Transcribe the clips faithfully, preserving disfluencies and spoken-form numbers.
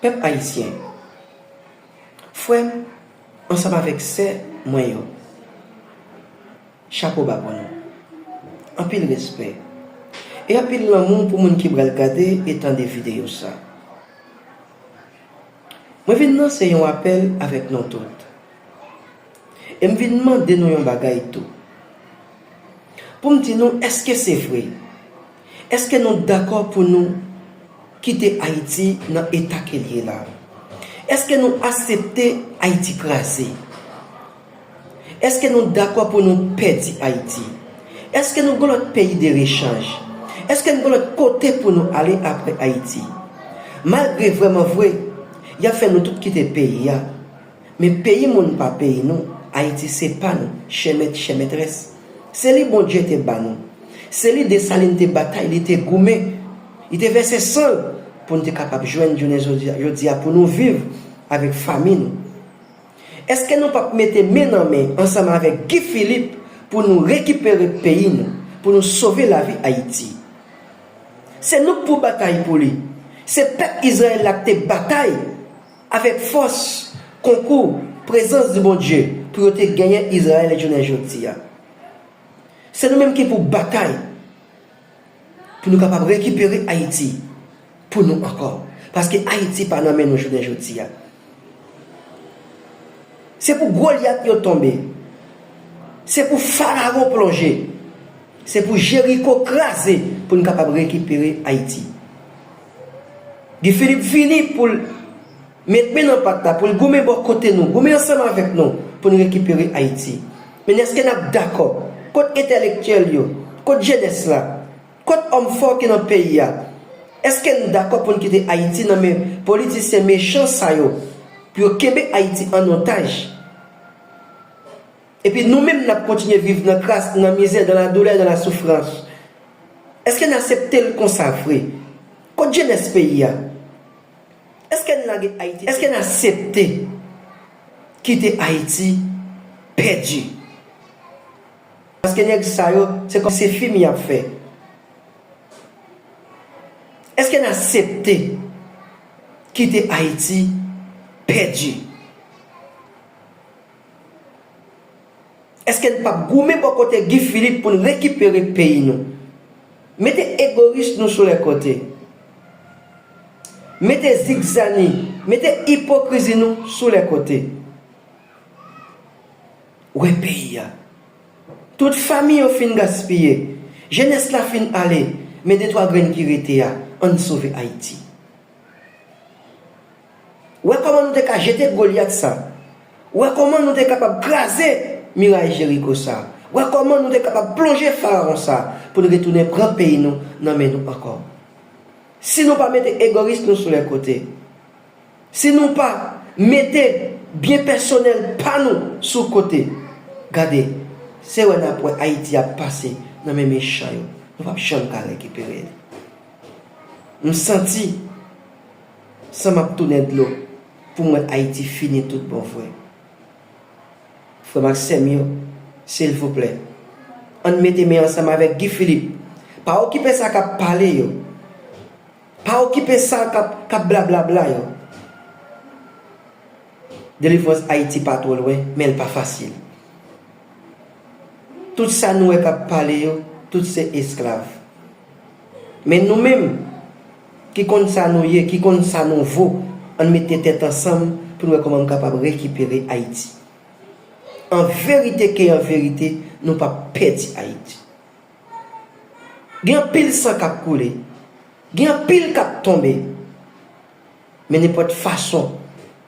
Pèp ayisyen, frè m ansanm avèk sè mwen yo, chapo ba pou nou. Anpil respè e anpil lanmou pou moun ki pral gade e tande videyo sa. Mwen vin lanse yon apèl avèk nou tout. E m vin mande nou yon bagay tou. Pou m di nou, èske se vre? Èske nou dakò pou nou kite Ayiti nan eta ke l ye la? Èske nou aksepte Ayiti kraze? Èske nou dakò pou nou pèdi Ayiti? Èske nou gen lòt peyi de rechanj? Èske nou gen lòt kote pou nou ale apre Ayiti? Malgre vrèman vre, y ap fè nou tout kite peyi a, men peyi moun pa peyi nou, Ayiti se pa nou, chè mèt, chè mètrès. Se li Bondye te ba nou. Se li Desalin te batay, li te goumen, li te vèse san l pou n te kapab jwenn jounen jodi, jodi a pou nou viv avèk fanmi nou. Èske nou p ap mete men nan men ansanm avèk Guy Philippe pou nou rekipere peyi nou, pou nou sove lavi Ayiti? Se nou k pou batay pou li. Se pèp Izrayèl la k te batay avèk fòs, konkou, prezans di Bondye pou yo te genyen Izrayèl jounen jodi a. Se nou menm ki pou batay pou nou kapab rekipere Ayiti pou nou ankò. Paske Ayiti pa nan men nou jounen jodi a. Se pou Golyat yo tonbe. Se pou Farawon plonje. Se pou Jeriko kraze pou n kapab rekipere Ayiti. Guy Philippe vini pou l met men nan pat la, pou l goumen bò kote nou, goumen ansanm avèk nou pou n rekipere Ayiti. Men èske n ap dakò? Kot entèlektyèl yo? Kot jenès la? Kot òm fò ki nan peyi a? Èske n dakò pou n kite Ayiti nan men politisyen mechan sa yo, pou yo kenbe Ayiti an otaj? Epi nou menm n ap kontinye viv nan kras, nan mizè, dans la douleur, dans la souffrance. Èske n aksepte l konsa vre? Kot jenès peyi a? Èske n lage Ayiti? Èske n aksepte kite Ayiti pèdi? Paske nèg sa yo, se kòm se fim y ap fè. Èske n aksepte kite Ayiti pèdi? Èske n p ap goumen bò kote Guy Philippe pou n rekipere peyi nou? Mete egoyis nou sou lè kote. Mete zigzani, mete ipokrizi nou sou lè kote. Wè peyi a. Tout fanmi yo fin gaspiye. Jenès la fin ale. Men de twa grenn ki rete a, ann sove Ayiti. Wè kòman nou te ka jete Golyat sa. Wè kòman nou te kapab kraze miray Jeriko sa. Wè kòman nou te kapab plonje Farawon sa pou n retounen pran peyi nou nan men nou ankò. Si nou pa mete egoyis nou sou lè kote, si nou pa mete byen pèsonèl pa nou sou kote, gade, se wè n ap wè Ayiti ap pase nan men mechan yo. Nou p ap janm ka rekipere li. M santi san m ap tounen dlo pou m wè Ayiti fini tout bon vre. Frè m ak sè m yo, silvouplè, ann mete men ansanm avèk Guy Philippe. Pa okipe sa k ap pale yo. Pa okipe sa k ap, k ap blablabla yo. Delivrans Ayiti pa twò lwen, men l pa fasil. Tout sa nou wè k ap pale yo, tout se esklav. Men nou menm, ki konn sa nou ye, ki konn sa nou vo, ann mete tèt ansanm pou n wè kòman n kapab rekipere Ayiti. An verite ke an verite, nou p ap pèdi Ayiti. Gen anpil san k ap koule. Gen anpil k ap tonbe. Men nenpòt fason,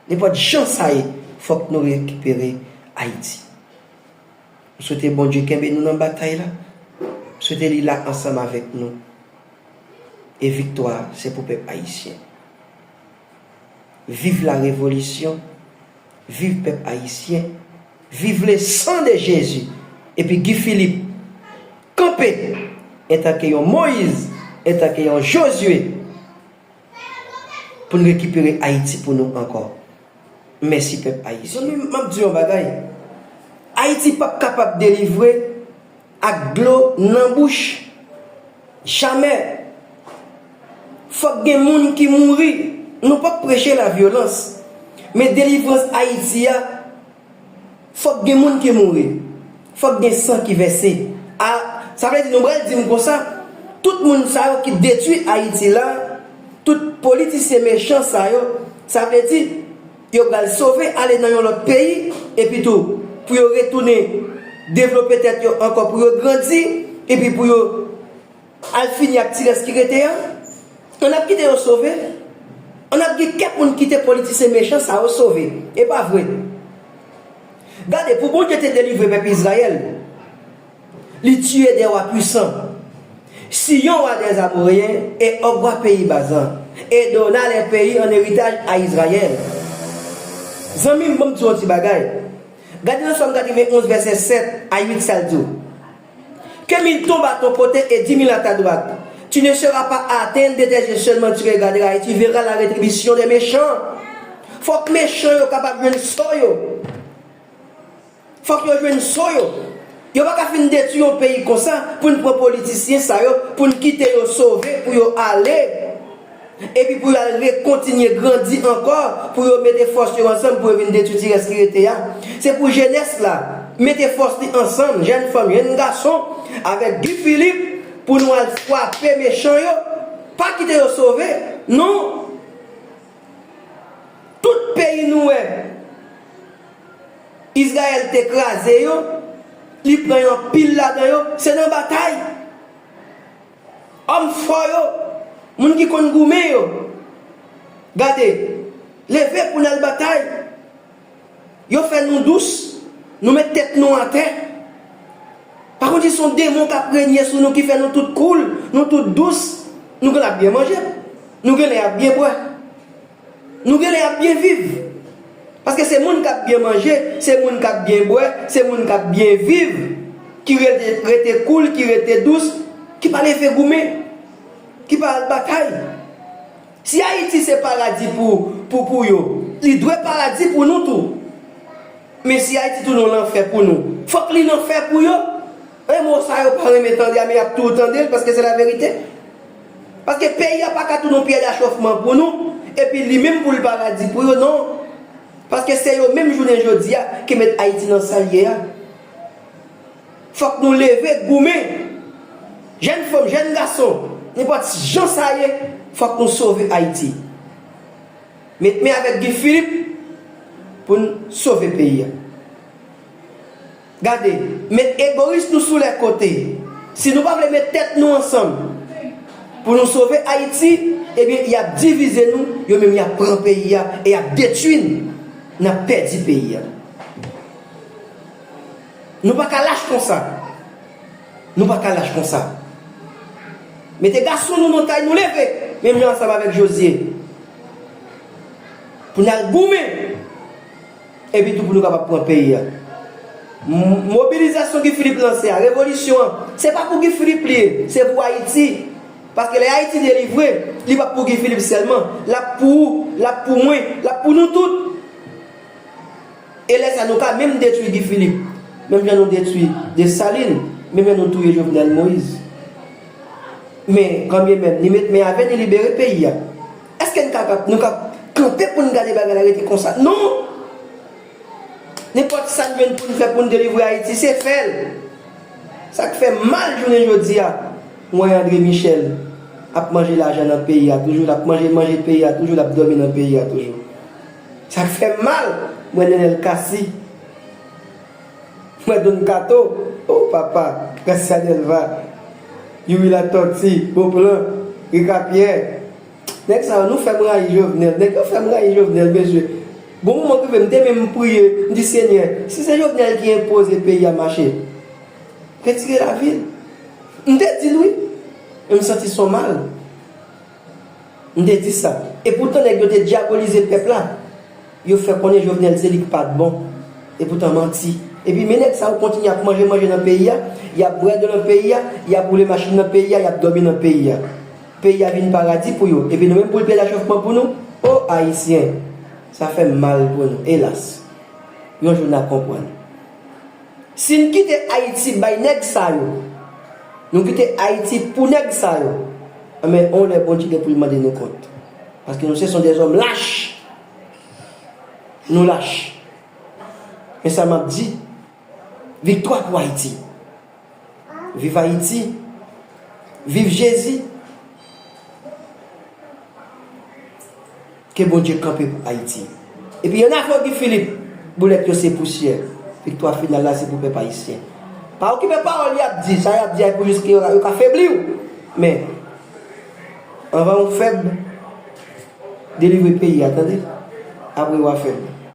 nenpòt jan sa ye, fòk nou rekipere Ayiti. M swete Bondye kenbe nou nan batay la. M swete li la ansanm avèk nou. E viktwa se pou pèp ayisyen. Viv la revolisyon, viv pèp ayisyen, viv le sang de Jésus. Epi Guy Philippe, kanpe entanke yon Moyiz, entanke yon Jozye, pou n rekipere Ayiti pou nou ankò. Mèsi pèp ayisyen. Zanmi m, m ap di yon bagay. Ayiti p ap kapab delivre ak dlo nan bouch. Jamè. Fòk gen moun ki mouri. Nou p ap preche lavyolans, men delivrans Ayiti a, fòk gen moun ki mouri, fòk gen san ki vèse. A, sa vle di nou pral di m konsa, tout moun sa yo ki detwi Ayiti la, tout politisyen mechan sa yo, sa vle di yo pral sove ale nan yon lòt peyi, epi tou pou yo retounen devlope tèt yo ankò, pou yo grandi, epi pou yo al fini ak ti rès ki rete a. Ann ap kite yo sove. Ann ap gen kèk moun kite politisyen mechan sa yo sove. E pa vre? Gade, pou Bondye te delivre pèp Izrayèl, li tiye de wa pwisan, Sihon wa dèz Amoreyen, e Og wa peyi Bazan, e dona le peyi an eritaj a Izrayèl. Zanmi m, ban m di w yon ti bagay. Gade nan Sòm katrevenn onz, vèsè sèt a uit, sa l di w. Que mille tombent à ton côté et dix mille à ta droite, tu ne seras pas atteint de tes yeux seulement, tu regarderas et tu verras la rétribution des méchants. Fòk mechan yo kapab jwenn so yo. Fòk yo jwenn so yo. Yo pa ka fin detwi yon peyi konsa pou n pran politisyen sa yo, pou n kite yo sove, pou yo ale. Epi pou y al rekontinye grandi ankò, pou yo mete fòs yo ansanm, pou yo vin detwi ti rès ki rete a. Se pou jenès la mete fòs li ansanm, jèn fanm, jèn gason, avèk Guy Philippe, pou nou al frape mechan yo, pa kite yo sove, non. Tout peyi nou wè Izrayèl te kraze yo, li pran yon pil ladan yo, se nan batay. Òm fò yo, moun ki konn goumen yo. Gade, leve pou n al batay. Yo fè nou dous, nou met tèt nou atè. Pa konn si se yon demon k ap renye sou nou ki fè nou tout koul, nou tout dous. Nou genlè ap byen manje, nou genlè ap byen bwè. Nou genlè ap byen viv. Paske se moun k ap byen manje, se moun k ap byen bwè, se moun k ap byen viv, ki rete, rete koul, ki rete dous, ki pa leve goumen, ki pa al batay. Si Ayiti se paradi pou, pou, pou yo, li dwe paradi pou nou tou. Men si Ayiti tounen yon lanfè pou nou, fòk li lanfè pou yo. E mo sa yo pa renmen tande a, men y ap toujou tande l, paske se laverite. Paske peyi a pa ka tounen yon pyè dachofman pou nou, epi li menm pou l paradi pou yo, non. Paske se yo menm jounen jodi a ki met Ayiti nan sa l ye a. Fòk nou leve, goumen. Jèn fanm, jèn gason, nenpòt jan sa ye, fòk nou sove Ayiti. Met men avèk Guy Philippe pou n sove peyi a. Gade, met egoyis nou sou lè kote. Si nou pa vle met tèt nou ansanm pou nou sove Ayiti, ebyen, y ap divize nou, yo menm y ap pran peyi a e y ap detwi n. N ap pèdi peyi a. Nou pa ka lach konsa. Nou pa ka lach konsa. Mete gason nou nan tay nou, leve, menm jan ansanm avèk Jozye, pou n al goumen, epi tou pou nou kapab pran peyi a. M-, mobilizasyon Guy Philippe lanse a, revolisyon an, se pa pou Guy Philippe li ye, se pou Ayiti. Paske lè Ayiti delivre, li p ap pou Guy Philippe sèlman, l ap pou ou, l ap pou mwen, l ap pou nou tout. E lè sa, nou ka menm detwi Guy Philippe, menm jan nou detwi Dessalines, menm jan nou touye Jovenel Moïse. Men, kanmenm, ni met men avè, ni libere peyi a. Èske n ka, nou ka kanpe pou n gade bagay la rete konsa? Non! Nenpòt sa n jwenn pou n fè pou n delivre Ayiti, se fè l. Sa k fè m mal jounen jodi a, m wè André Michel ap manje lajan nan peyi a toujou, l ap manje manje peyi a toujou, l ap dòmi nan peyi a toujou. Sa k fè m mal, m wè Nenel Cassy, m wè Don Kato, o papa, Gracia Delva, Youri Latortue, Beauplan, Rika Pierre. Nèg sa yo, nou fè m rayi Jovenel. Nèg yo fè m rayi Jovenel, mesye. Gon moman m rive, m te menm priye, m di, Senyè, si se Jovenel ki enpoze peyi a mache, retire lavi l. M te di l wi. E m santi s on mal. M te di sa. Epoutan, nèg yo te dyabolize pèp la. Yo fè konnen Jovenel se li k pa t bon. Epoutan, manti. Epi, men nèg sa yo kontinye ap manje manje nan peyi a, y ap bwè dlo nan peyi a, y ap woule machin nan peyi a, y ap dòmi nan peyi a. Peyi a vin paradi pou yo. Epi nou menm pou l pyè dachofman pou nou? O Ayisyen, sa fè m mal pou nou, elas. Yon jou n a konprann. Si n kite Ayiti bay nèg sa yo, nou kite Ayiti pou nèg sa yo, enben, on lè Bondye gen pou l mande nou kont. Paske nou se son dèzòm lach. Nou lach. Men sa m ap di, viktwa pou Ayiti. Viv Ayiti. Viv Jezi. Ke Bondye kanpe pou Ayiti. Epi yon afè Guy Philippe, boulèt yo se pousyè. Viktwa final la se pou pèp ayisyen. Pa okipe pawòl y ap di, sa y ap di a pou jis ke yo ka febli w. Men, anvan w fèb, delivre peyi a, tande? Apre w a fèb.